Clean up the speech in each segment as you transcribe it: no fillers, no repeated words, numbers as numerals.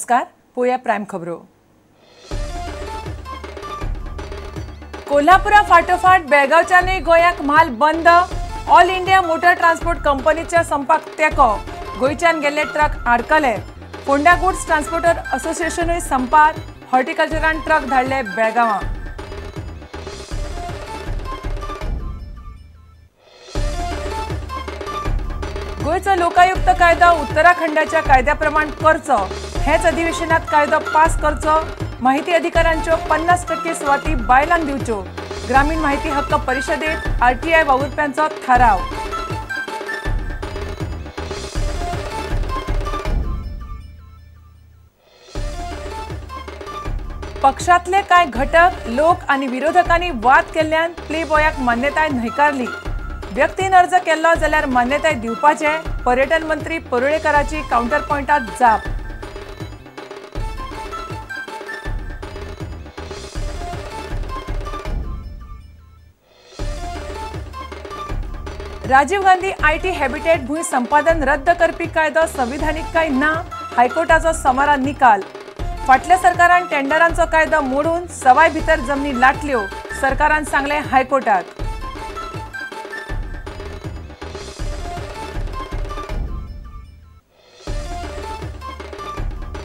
नमस्कार, पळोवया प्रायम खबरो. कोल्हापुरा फाटोफाट बेळगांवच्यानूय गोंयाक म्हाल बंद. ऑल इंडिया मोटर ट्रान्सपोर्ट कंपनीच्या संपाक तेंको. गोंयच्यान गेल्ले ट्रक आडकले. फोंडा गुड्स ट्रान्सपोर्टर असोसिएशनूय संपार. हॉर्टिकल्चरान ट्रक धाडले बेळगांवां. गोंयचो लोकायुक्त कायदो उत्तराखंडाच्या कायद्या प्रमाण करचो, हेच अधिवेशनात कायदो पास करचो. माहिती अधिकारांच्यो 50% सुवाती बायलांक दिवच्यो. ग्रामीण माहिती हक्क परिषदेत आरटीआय वावुरप्यांचो थाराव. पक्षातले कांय घटक, लोक आनी विरोधकांनी वाद केल्ल्यान प्लेबॉयाक मान्यताय न्हयकारली. व्यक्तीन अर्ज केल्लो जाल्यार मान्यताय दिवपाचे, पर्यटन मंत्री परुळेकराची कावंटर पॉयंटात जाप. राजीव गांधी IT habitat भूंय संपादन रद्द करपी कायदो संविधानीक काय ना, हायकोर्टाचो सोमारा निकाल. फाटल्या सरकारान टेंडरांचो कायदो मोडून सवाय भितर जमनी लाटल्यो, सरकारान सांगलें हायकोर्टाक.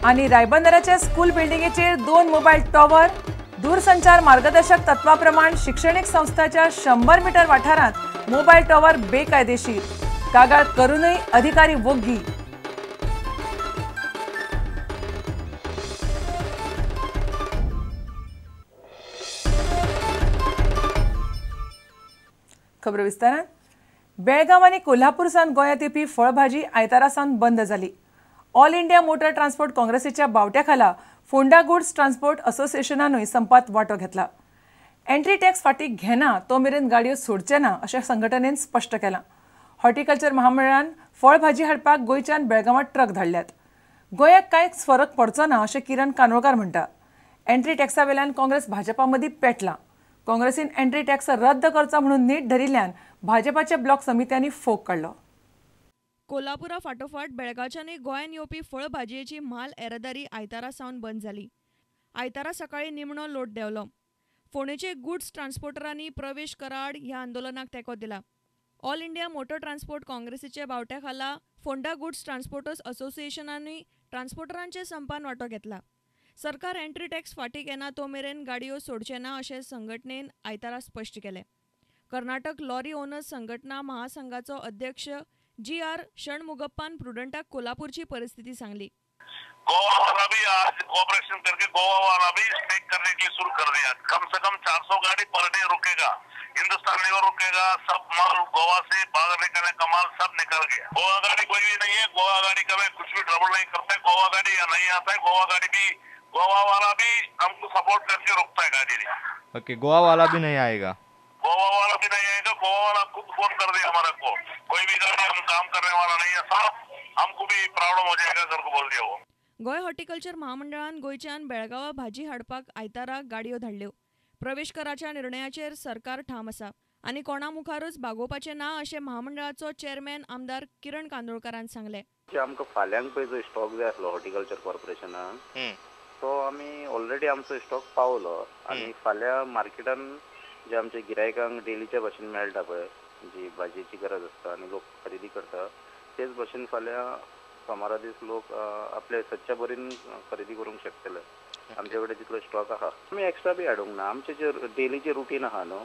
आनी रायबंदराच्या स्कूल बिल्डिंगेचेर 2 मोबायल टॉवर. दूरसंचार मार्गदर्शक तत्वा प्रमाण शिक्षणीक संस्थाच्या 100 मीटर वाठारांत मोबायल टॉवर बेकायदेशीर. कागाळ करूनय अधिकारी वोग्गी. खबर विस्तारान. बेळगांव आनी कोल्हापूर सावन गोंयांत येवपी फळभाजी आयतारा सावन बंद जाली. ऑल इंडिया मोटर ट्रान्सपोर्ट काँग्रेसीच्या बावट्या खाला फोंडा गुड्स ट्रान्सपोर्ट असोसिएशनानूय संपात वांटो घेतला. एंट्री टॅक्स फाटीं घेना तो मेरेन गाडयो सोडचे ना अशें संघटनेन स्पश्ट केलां. हॉर्टिकल्चर महामंडळान फळभाजी हाडपाक गोंयच्यान बेळगांवां ट्रक धाडल्यात. गोंयाक कांयच फरक पडचो ना अशें किरण कानोळकार म्हणटा. एंट्री टॅक्सा वेल्यान काँग्रेस भाजपा मदीं पेटलां. काँग्रेसीन एंट्री टॅक्स रद्द करचो म्हणून नीट धरिल्ल्यान भाजपाच्या ब्लॉक समित्यांनी फोग काडलो. कोल्हापुरा फाटोफाट बेळगांवच्यानूय गोंयांत येवपी फळभाजयेची म्हाल येरादारी आयतारा सावन बंद जाली. आयतारा सकाळीं निमणो लोट देंवलो. फोंडेचे गुड्स ट्रान्सपोर्टरांनी प्रवेश कराड ह्या आंदोलनाक तेंको दिला. ऑल इंडिया मोटर ट्रान्सपोर्ट काँग्रेसीच्या बावट्या खाला फोंडा गुड्स ट्रान्सपोर्टर्स असोसिएशनानूय ट्रान्सपोर्टरांच्या संपान वांटो घेतला. सरकार एंट्री टॅक्स फाटीं घेना तो मेरेन गाडयो सोडचे ना अशें संघटनेन आयतारा स्पश्ट केलें. कर्नाटक लॉरी ओनर्स संघटना महासंघाचो अध्यक्ष जी are षणमुगप्पान प्रुडंटाक कोल्हापूरची परिस्थिती सांगली. गोवा वाला भी आज कोऑपरेशन करके गोवा वाला भी स्ट्राइक करने के लिए शुरू कर दिया. कम से कम 400 गाड़ी पर डे रुकेगा. हिंदुस्तान लेवर रुकेगा. सब माल गोवा से बाहर निकलने का माल सब निकल गया. गोवा गाड़ी कोई भी नहीं है. गोवा गाड़ी का मैं कुछ भी ट्रबल नहीं करता है. गोवा गाड़ी या नहीं आता है. गोवा गाड़ी भी, गोवा वाला भी हमको सपोर्ट करके रुकता है गाड़ी. ओके, गोवा वाला भी नहीं आएगा. गोवा वाला भी नहीं आएगा. गोवा वाला खुद फोन कर दिया हमारे को, कोई भी गाड़ी हम काम करने वाला नहीं है साहब, हमको भी प्रॉब्लम हो जाएगा सर को बोल दिया वो. गोंय हॉर्टिकल्चर महामंडळान गोंयच्यान बेळगांवां भाजी हाडपाक आयतारा गाडयो धाडल्यो. प्रवेश कराच्या निर्णयाचेर सरकार ठाम आसा आनी कोणा मुखारूच बागोवपाचें ना अशें महामंडळाचो चेअरमॅन आमदार किरण कांदोळकारान सांगलें. आमकां फाल्यांक पळय जो स्टॉक जाय आसलो हॉर्टिकल्चर कॉर्पोरेशनान तो आमी ऑलरेडी आमचो स्टॉक पावलो आनी फाल्यां मार्केटान जे आमच्या गिरायकांक डेलीच्या भाशेन मेळटा पळय जी भाजयेची गरज आसता आनी लोक खरेदी करता तेच भाशेन फाल्यां सोमारा दीस लोक आपले सदच्या बरीन खरेदी करूंक शकतले. आमचे कडेन तितलो स्टॉक आहा. आमी एक्स्ट्रा बी हाडूंक ना. आमचे जे डेलीचे रुटीन आहा न्हू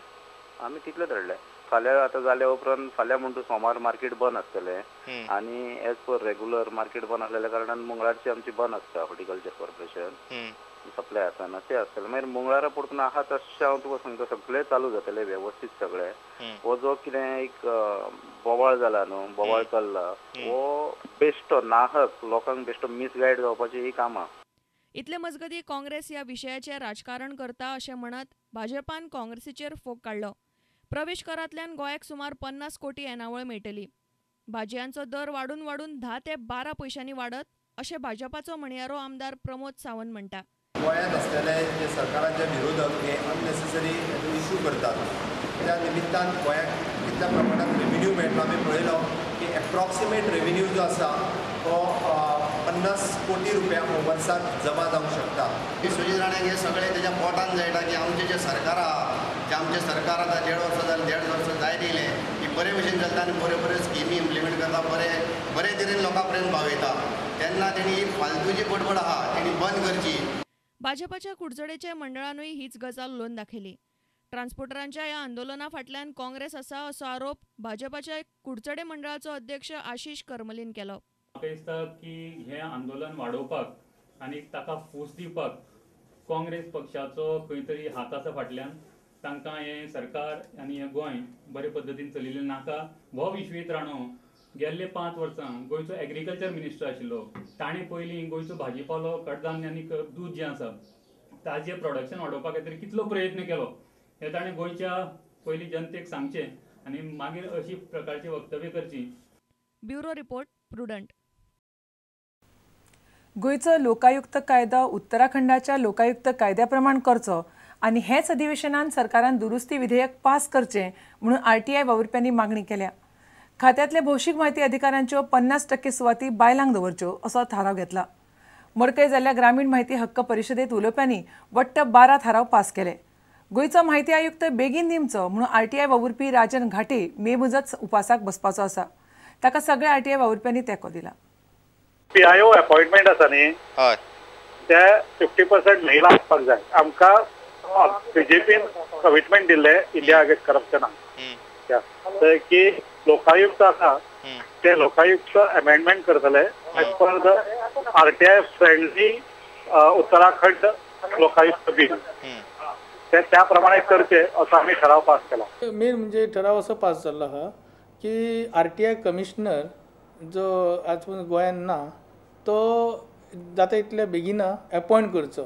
आमी तितले धाडले. फाल्यां आतां जाल्या उपरांत फाल्यां म्हणटा सोमार मार्केट बंद आसतलें आनी एज पर रेगुलर मार्केट बंद आसलेल्या कारणान मंगळारची आमची बंद आसता हॉर्टिकल्चर कॉर्पोरेशन सप्लाय आसना ते आसतलें. मागीर मंगळारा परतून आहा तशें हांव तुका सांगता सगळें चालू जातलें वेवस्थीत सगळें. हो जो कितें एक बोवाळ जाला न्हू, बोवाळ चल्ला हो बेश्टो नाहक लोकांक बेश्टो मिसगायड जावपाची ही कामां. इतले मजगतीं काँग्रेस ह्या विशयाचें राजकारण करता अशें म्हणत भाजपान काँग्रेसीचेर फोग काडलो. प्रवेश करांतल्यान गोंयाक सुमार 50 कोटी येणावळ मेळटली. भाजयांचो दर वाडून वाडून 10 ते 12 पयशांनी वाडत अशें भाजपाचो म्हणयारो आमदार प्रमोद सावंत म्हणटा. गोंयांत आसलेले जे सरकाराचे विरोधक हे अननेसेसरी इशू करतात त्या निमित्तान गोंयाक कितल्या प्रमाणात रेविन्यू मेळटलो आमी पळयलो की एप्रॉक्सिमेट रेविन्यू जो आसा तो 50 कोटी रुपया वर्साक जमा जावंक शकता. विश्वजीत राणे हे सगळे तेज्या पोटान जायटा की आमचें जें सरकार आहा, जें आमचें सरकार आतां 1.5 वर्सां जालें, 1.5 वर्सां जायत येयलें की बरे भशेन चलता आनी बऱ्यो बऱ्यो स्किमी इम्प्लिमेंट करता, बरे बरे तरेन लोकां पर्यंत पावयता. तेन्ना तेणी ही फालतूची बडबड आहा तेणी बंद करची. भाजपाच्या कुडचडेच्या मंडळानूय हीच गजाल उलोवन दाखयली. ट्रान्सपोर्टरांच्या ह्या आंदोलना फाटल्यान काँग्रेस आसा असो आरोप भाजपाच्या कुडचडे मंडळाचो अध्यक्ष आशिष करमलीन केलो. म्हाका दिसता की हें आंदोलन वाडोवपाक आनी ताका फूस दिवपाक काँग्रेस पक्षाचो खंय तरी हात आसा फाटल्यान. तांकां हें सरकार आनी हें गोंय बरे पद्दतीन चलिल्लें नाका. हो विश्वजीत राणो गेल्ले 5 वर्सां गोंयचो एग्रीकल्चर मिनिस्टर आशिल्लो. ताणें पयलीं गोंयचो भाजीपालो, कडधान्य आनी दूद जें आसा ताजें प्रोडक्शन वाडोवपा खातीर कितलो प्रयत्न केलो हें ताणें गोंयच्या पयलीं जनतेक सांगचें आनी मागीर अशी प्रकारची वक्तव्य करची. Bureau report, Prudent. गोंयचो लोकायुक्त कायदो उत्तराखंडाच्या लोकायुक्त कायद्या प्रमाण करचो आनी हेच अधिवेशनान सरकारान दुरुस्ती विधेयक पास करचें म्हणून आरटीआय वावुरप्यांनी मागणी केल्या. खात्यांतल्या भौशीक म्हायती अधिकाऱ्यांच्यो 50% सुवाती बायलांक दवरच्यो असो थाराव घेतला. मडकय जाल्ल्या ग्रामीण म्हायती हक्क परिशदेंत उलोवप्यांनी वट्ट 12 थाराव पास केले. गोंयचो म्हायती आयुक्त बेगीन नेमचो म्हणून आरटीआय वावुरपी राजन घाटे मे मुजत उपासाक बसपाचो आसा. ताका सगळ्या आरटीआय वावुरप्यांनी तेंको दिला. पीआयओ अपॉइंटमेंट आसा न्ही, ते 50% महिला आसपाक जाय. आमकां बीजेपीन कमिटमेंट दिल्लें इंडिया अगेन्स्ट करप्शनाक की लोकायुक्त आसा ते लोकायुक्त अमेंडमेंट करतले as per the RTI friendly Uttarakhand Lokayukta bill, ते त्या प्रमाणे करचे असो आमी ठराव पास केला. मेन म्हणजे ठराव असो पास जाल्लो आहा की आरटीआय कमिशनर जो आज गोंयांत ना तो जाता इतल्या बेगिना एपॉयंट करचो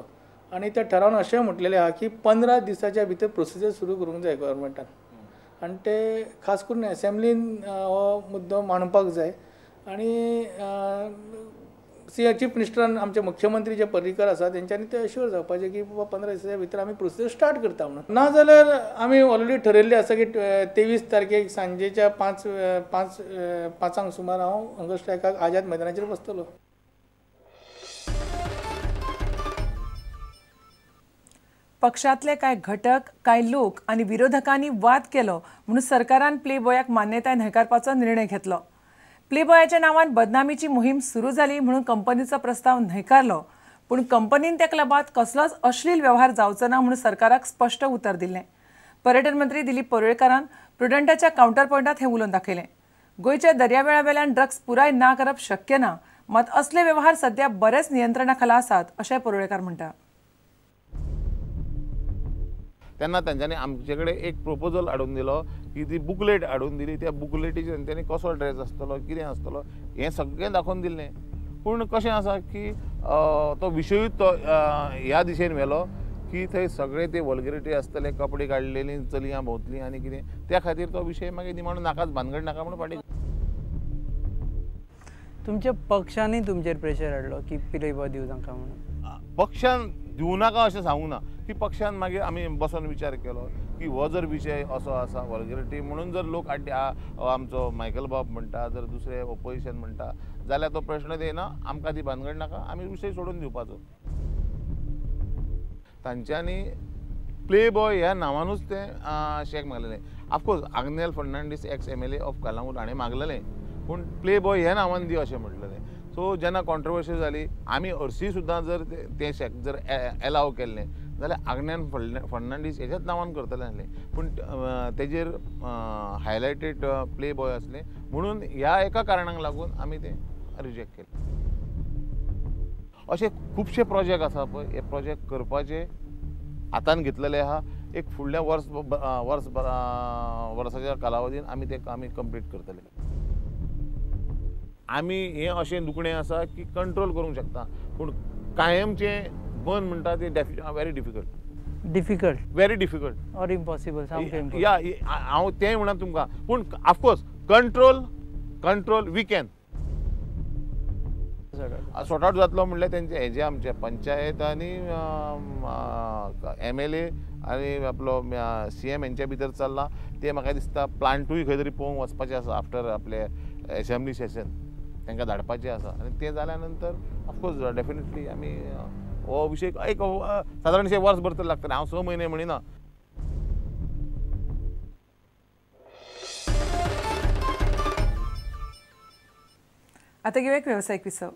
आनी त्या ठरावान अशें म्हटलेलें आहा की 15 दिसाच्या भितर प्रोसिजर सुरू करूंक जाय गव्हर्मेंटान आनी ते खास करून एसेंब्लीन हो मुद्दो मांडपाक जाय. आनी चीफ मिनिस्टरान आमचे मुख्यमंत्री जे पर्रीकर आसा तेंच्यांनी ते अश्योर जावपाचें की बाबा 15 दिसाच्या भितर आमी प्रोसिजर स्टार्ट करता म्हणून. ना जाल्यार आमी ऑलरेडी ठरयल्लें आसा की 23 तारखेक सांजेच्या 5 सुमार हांव हंगर स्ट्रायकाक आझाद मैदानाचेर बसतलो. पक्षांतले कांय घटक, कांय लोक आनी विरोधकांनी वाद केलो म्हणून सरकारान प्लेबॉयाक मान्यताय न्हयकारपाचो निर्णय घेतलो. प्लेबॉयाच्या नांवान बदनामीची मोहीम सुरू जाली म्हणून कंपनीचो प्रस्ताव न्हयकारलो, पूण कंपनीन त्या क्लबांत कसलोच अश्लील व्यवहार जावचो ना म्हणून सरकाराक स्पश्ट उतर दिल्लें. पर्यटन मंत्री दिलीप परुळेकारान प्रुडंटाच्या कावंटर पॉयंटात हें उलोवन दाखयलें. गोंयच्या दर्यावेळा वेल्यान ड्रग्स पुराय ना करप शक्य ना, मात असले व्यवहार सध्या बरेच नियंत्रणा खाला आसात अशें परुळेकार म्हणटा. तेन्ना तांच्यांनी आमचे कडेन एक प्रोपोजल हाडून दिलो की ती बुकलेट हाडून दिली. त्या बुकलेटीचेर तेंच्यांनी कसो ड्रेस आसतलो, कितें आसतलो हें सगळें दाखोवन दिल्लें. पूण कशें आसा की तो विशयूच तो ह्या दिशेन व्हेलो की थंय सगळे ते वल्गरिटी आसतले, कपडे काडलेली चलयां भोंवतलीं आनी कितें, त्या खातीर तो विशय मागीर निमाणो नाकाच, भानगड नाका म्हणून फाटीं. तुमच्या पक्षांनी तुमचेर प्रेशर हाडलो की प्लेबॉय दिवं तांकां म्हणून? पक्षान दिवं नाका अशें सांगूंक ना की पक्षान मागीर आमी बसोन विचार केलो की हो जर विशय असो आसा वल्गरिटी म्हणून जर लोक आमचो मायकल बाब म्हणटा, जर दुसरे ओपोजिशन म्हणटा जाल्यार तो प्रश्न येना, आमकां ती भानगड नाका, आमी विशय सोडून दिवपाचो. तांच्यांनी प्लेबॉय ह्या नांवानूच तें शेक मागलेलें. Of course Agnel Fernandes ex MLA of Calangute हाणें मागलेलें, पूण प्लेबॉय ह्या नांवान दी अशें म्हटलेलें. सो जेन्ना कॉन्ट्रोवर्सी जाली, आमी हरशी सुद्दां जर तें शेक जर एलाव केल्लें जाल्यार आग्नेल फर्नांडीस हेच्याच नांवान करतलें आसलें, पूण तेजेर हायलायटेड प्ले बॉय आसलें म्हणून ह्या एका कारणाक लागून आमी तें रिजेक्ट केलें. अशे खुबशे प्रोजेक्ट आसा पळय, हे प्रोजेक्ट करपाचे हातान घेतलेले आहा. एक फुडल्या वर्स वर्स वर्साच्या कालावधीन आमी ते आमी कंप्लीट करतले. आमी हें अशें दुखणें आसा की कंट्रोल करूंक शकता, पूण कायमचें बंद म्हणटा तें very difficult. Difficult, very difficult or impossible सामकें. या हांव तें म्हणा तुमकां, पूण of course control control we can sort out जातलो म्हणल्यार तेंचे हेजे आमचे पंचायत आनी MLA आनी आपलो CM हेंच्या भितर चल्लां तें म्हाका दिसता. प्लांटूय खंय तरी पळोवंक वचपाचें आसा आफ्टर आपले एसेंब्ली सेशन. तांकां धाडपाचें आसा आनी तें जाल्या नंतर ऑफकोर्स डेफिनेटली आमी हो विशय एक सादारणशें वर्सभर तर लागतलें, हांव 6 म्हयने म्हणिना. आता घेऊया एक व्यावसायिक विसव.